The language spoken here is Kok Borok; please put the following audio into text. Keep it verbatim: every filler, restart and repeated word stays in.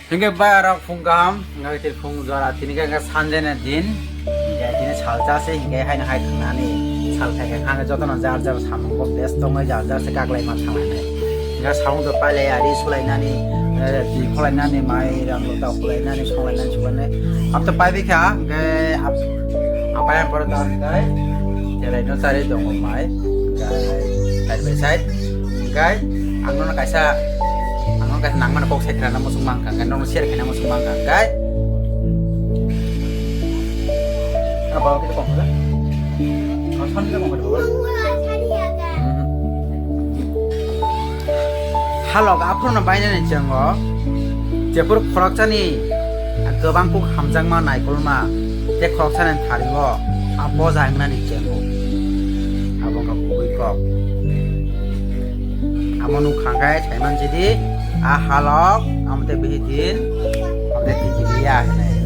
Hingke bayarok phung kaham, hingke tini phung jora, tini khe hingke Sunday ni din, hingke tini salsa se, hingke haino hai thangnani sal khai khe, hingke jotono jar jar samung bo best tongo, jar jar se kaklai ma thanglainai. Hingke samung to pailai, ari sulainani, eh, di kholainani, mai rang lota kholainani, songlainani, sulainani. Am to paibi kha, hingke ap-, apai ang pore tang kai, cherai no chari tongo mai, hingke side by side. Hingke ang nono kaisa, ang nono kaisa nangmani kok sai khna muchung mankha, hingke nono share khaina muchung mankha, hingke. Ano bawa kita kong kha? Ano san kita kong kha? Halok aphuru no bainani chengo, jephuru khoroksani kwbang kuk hamjakma naikolma, tei khoroksani tharingo a boja wngnani chengo. Abo wngkha kubui kok. Amo nukha khe saiman sidi, a halok, amo tei bihidin, amo tei tijiliya hinwi.